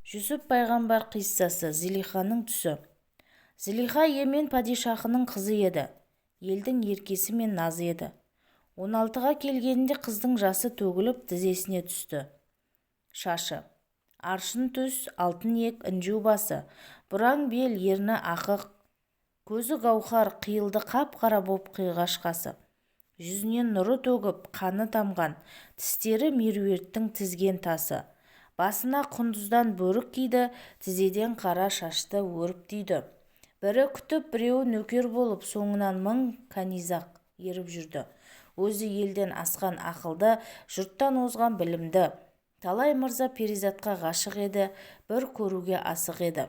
Жүсіп пайғамбар қиссасы. Зылиханың түсі. Зылиха Йемен падишахының қызы еді. Елдің еркесі мен назы еді. 16-ға келгенінде қыздың жасы төгіліп, тізесіне түсті шашы. Аршын түс, алтын иек, інжу басы, бұраң бел, ерні ақық, көзі гауһар, қиылды қап-қара боп қиғаш қасы. Жүзінен нұры төгіп, қаны тамған, тістері меруерттің тізген тасы. Басына құндыздан бөрік киді, тізеден қара шашты өріп түйді. Бірі күтіп, біреуі нөкер болып, соңынан 1000 канизақ еріп жүрді. Өзі елден асқан ақылды, жұрттан озған білімді. Талай мырза перизатқа ғашық еді, бір көруге асық еді.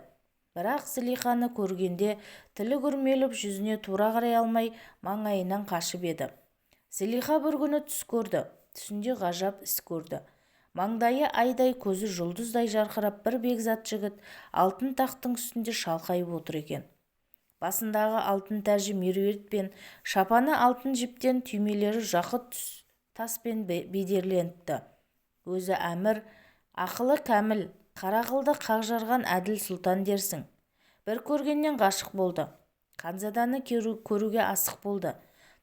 Бірақ Зылиханы көргенде тілі күрмеліп, жүзіне тура қарай алмай, маңайынан қашып еді. Зылиха бір күні түс көрді. Түсінде ғажап іс көрді. Маңдайы айдай, көзі жұлдыздай жарқырап бір бекзат жігіт алтын тақтың үстінде шалқайып отыр екен. Басындағы алтын тәжі меруерт пен шапаны алтын жіптен, түймелері жақұт таспен бедерленіпті. Өзі әмір, ақылы кәміл, қара қылды қақ жарған әділ сұлтан дерсің. Бір көргеннен ғашық болды. Ханзаданы көруге асық болды.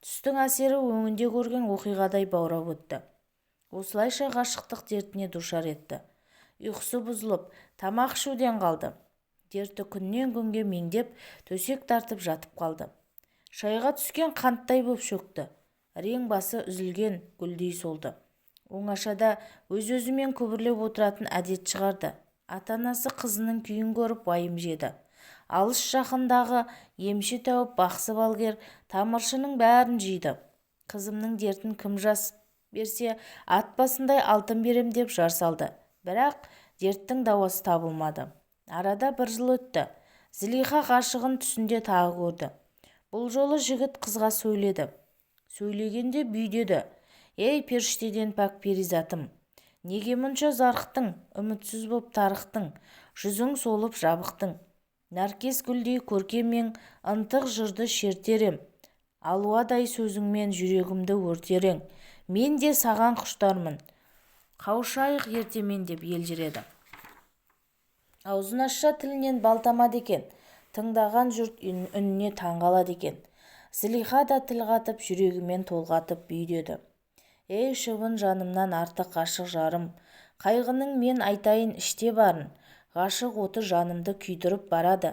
Түстің әсері өңінде көрген оқиғадай баурап өтті. Осылайша ғашықтық дертіне душар етті. Ұйқысы бұзылып, тамақ ішуден қалды. Дерті күннен күнге меңдеп, төсек тартып жатып қалды. Шайға түскен қанттай боп шөкті. Рең басы үзілген гүлдей солды. Оңашада өз-өзімен күбірлеп отыратын әдет шығарды. Ата-анасы қызының күйін көріп уайым жеді. Алыс жақындағы емші тәуіп, бақсы балгер, тамыршының бәрін жиды. Қызымның дертін кім жас берсе, ат басындай алтын берем деп жар салды. Бірақ дерттің дауасы табылмады. Арада бір жыл өтті. Зылиха ғашығын түсінде тағы көрді. Бұл жолы жігіт қызға сөйледі. Сөйлегенде бүй деді: «Ей, періштеден пәк перизатым, неге мұнша зарықтың, үмітсіз боп тарықтың, жүзің солып жабықтың? Нәркес гүлдей көркем ең, ынтық жырды шертер ем, алуадай сөзіңмен жүрегімді өртер ең. Мен де саған құштармын, қауышайық ертемен», деп елжіреді. Аузын ашса тілінен бал тамады екен. Тыңдаған жұрт үніне таңғалады екен. Зылиха да тіл қатып, жүрегімен толғатып бүй деді: «Ей, шыбын жанымнан артық ғашық жарым, қайғының мен айтайын іште барын. Ғашық оты жанымды күйдіріп барады,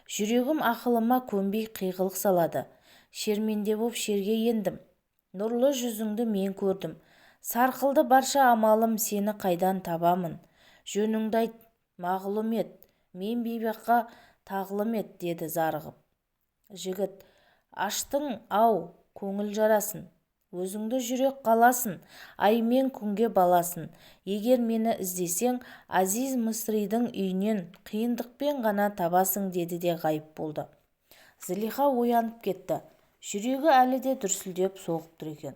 жүрегім ақылыма көнбей қиқылық салады. Шерменде боп шерге ендім, нұрлы жүзіңді мен көрдім. Сарқылды барша амалым, сені қайдан табамын? Жөніңді айт, мағлұм ет, мен бейбаққа тағлым ет», деді зарығып. Жігіт: «Аштың ау көңіл жарасын, өзіңді жүрек қаласын, ай мен күнге баласын. Егер мені іздесең, Азиз Мысридің үйінен қиындықпен ғана табасың», деді де ғайып болды. Зылиха оянып кетті. Жүрегі әлі де дүрсілдеп соғып тұр екен.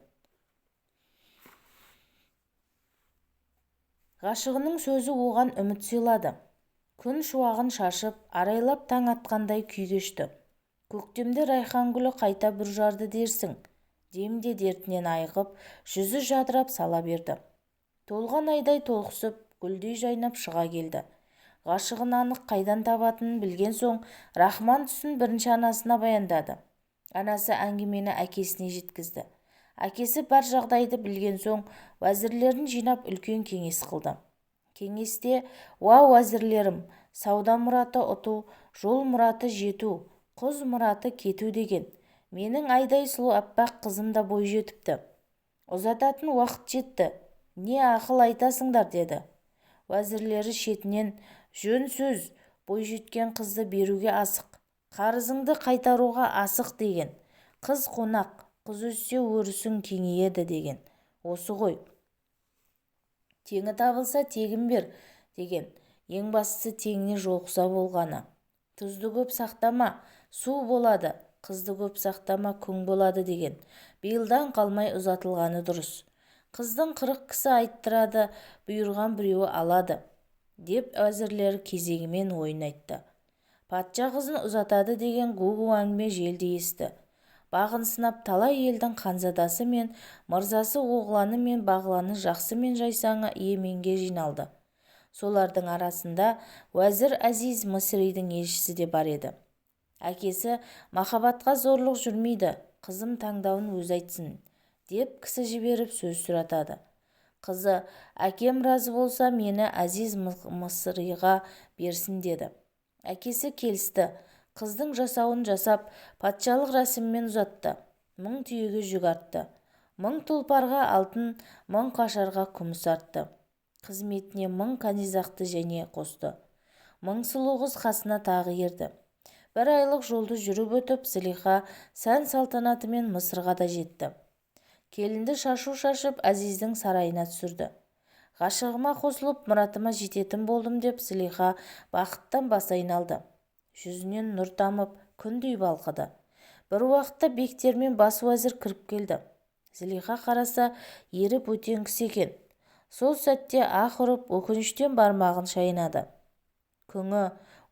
Ғашығының сөзі оған үміт сыйлады. Күн шуағын шашып, арайлап таң атқандай күй кешті. Көктемде райхан гүлі қайта бүр жарды дерсің. Демде дертінен айығып, жүзі жадырап сала берді. Толған айдай толықсып, гүлдей жайнап шыға келді. Ғашығын анық қайдан табатынын білген соң, Рахман түсін бірінші анасына баяндады. Анасы әңгімені әкесіне жеткізді. Әкесі бар жағдайды білген соң, уәзірлерін жинап үлкен кеңес қылды. Кеңесте: «Уа, уәзірлерім, сауда мұраты ұту, жол мұраты жету, құз мұраты кету деген. Менің айдай сұлу аппақ қызым да бой жетіпті. Ұзататын уақыт жетті. Не ақыл айтасыңдар?» деді. Уәзірлері шетінен: «Жөн сөз, бой жеткен қызды беруге асық, қарызыңды қайтаруға асық деген. Қыз қонақ, қыз өссе өрісің кеңейеді деген. Осы ғой. Теңі табылса тегін бер деген. Ең бастысы теңіне жолықса болғаны. Тұзды көп сақтама, су болады, қызды көп сақтама, күң болады деген. Биылдан қалмай ұзатылғаны дұрыс. Қыздың 40 кісі айттырады, бұйырған біреуі алады», деп уәзірлері кезегімен ойын айтты. Патша қызын ұзатады деген гу-гу әңгіме желдей есті. Бағын сынап талай елдің ханзадасы мен мырзасы, оғланы мен бағланы, жақсы мен жайсаңы Йеменге жиналды. Солардың арасында уәзір Әзиз Мысридің елшісі де бар еді. Әкесі махаббатқа зорлық жүрмейді, қызым таңдауын өзі айтсын деп кісі жіберіп сөз сұратады. Қызы, әкем разы болса, мені Әзиз Мысриға берсін деді. Әкесі келісті. Қыздың жасауын жасап, патшалық рәсіммен ұзатты. 1000 түйеге жүк артты. 1000 тұлпарға алтын, 1000 қашарға күміс артты. Қызметіне 1000 канизақты және қосты. 1000 сұлу қыз қасына тағы ерді. Бір айлық жолды жүріп өтіп, Зылиха сән-салтанатымен Мысырға да жетті. Келінді шашу шашып, Әзиздің сарайына түсірді. Ғашығыма қосылып, мұратыма жететін болдым деп Зылиха бақыттан басы айналды. Жүзінен нұр тамып, күндей балқыды. Бір уақытта бектер мен бас уәзір кіріп келді. Зылиха қараса, ері бөтен кісі екен. Сол сәтте ах ұрып, өкініштен бармағын шайнады. Күңі,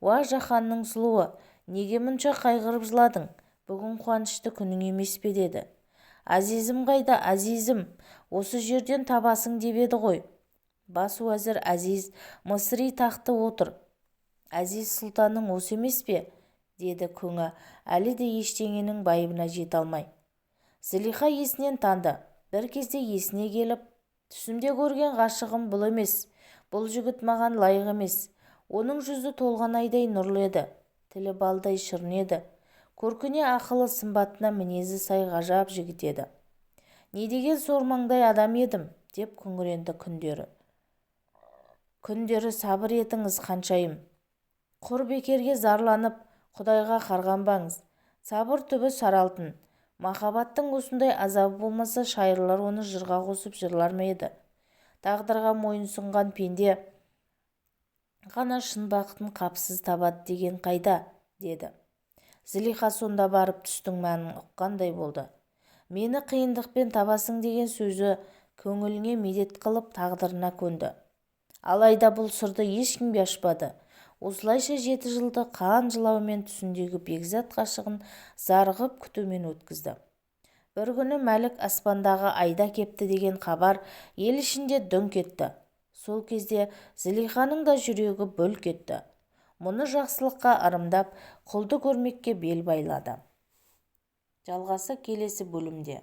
уа жаһанның сұлуы, неге мұнша қайғырып жыладың? Бүгін қуанышты күнің емес пе деді. Әзизім қайда, әзизім, осы жерден табасың деп еді ғой. Бас уәзір Әзиз Мысри тақты отыр. Әзиз сұлтанның осы емес пе? Деді күңі, әлі де ештеңенің байыбына жете алмай. Зылиха есінен танды. Бір кезде есіне келіп, түсімде көрген ғашығым бұл емес, бұл жігіт маған лайық емес. Оның жүзі толған айдай нұрлы еді, тілі балдай шырын еді. Көркіне ақылы, сымбатына мінезі сай ғажап жігіт еді. Не деген сормаңдай адам едім, деп күңіренді күндері. Күндері сабыр етіңіз, ханшайым. Құр бекерге зарланып, Құдайға қарғанбаңыз. Сабыр түбі сары алтын. Махаббаттың осындай азабы болмаса, шайырлар оны жырға қосып жырлар ма еді? Тағдырға мойынсұнған пенде ғана шын бақытын қапысыз табады деген қайда, деді. Зылиха сонда барып түстің мәнін ұққандай болды. Мені қиындықпен табасың деген сөзі көңіліне медет қылып, тағдырына көнді. Алайда бұл сырды ешкімге ашпады. Осылайша 7 жылды қан жылаумен түсіндегі бекзат ғашығын зарығып күтумен өткізді. Бір күні Мәлік аспандағы айда кепті деген хабар ел ішінде дүңк етті. Сол кезде Зылиханың да жүрегі бүлк етті. Мұны жақсылыққа ырымдап, құлды көрмекке бел байлады. Жалғасы келесі бөлімде.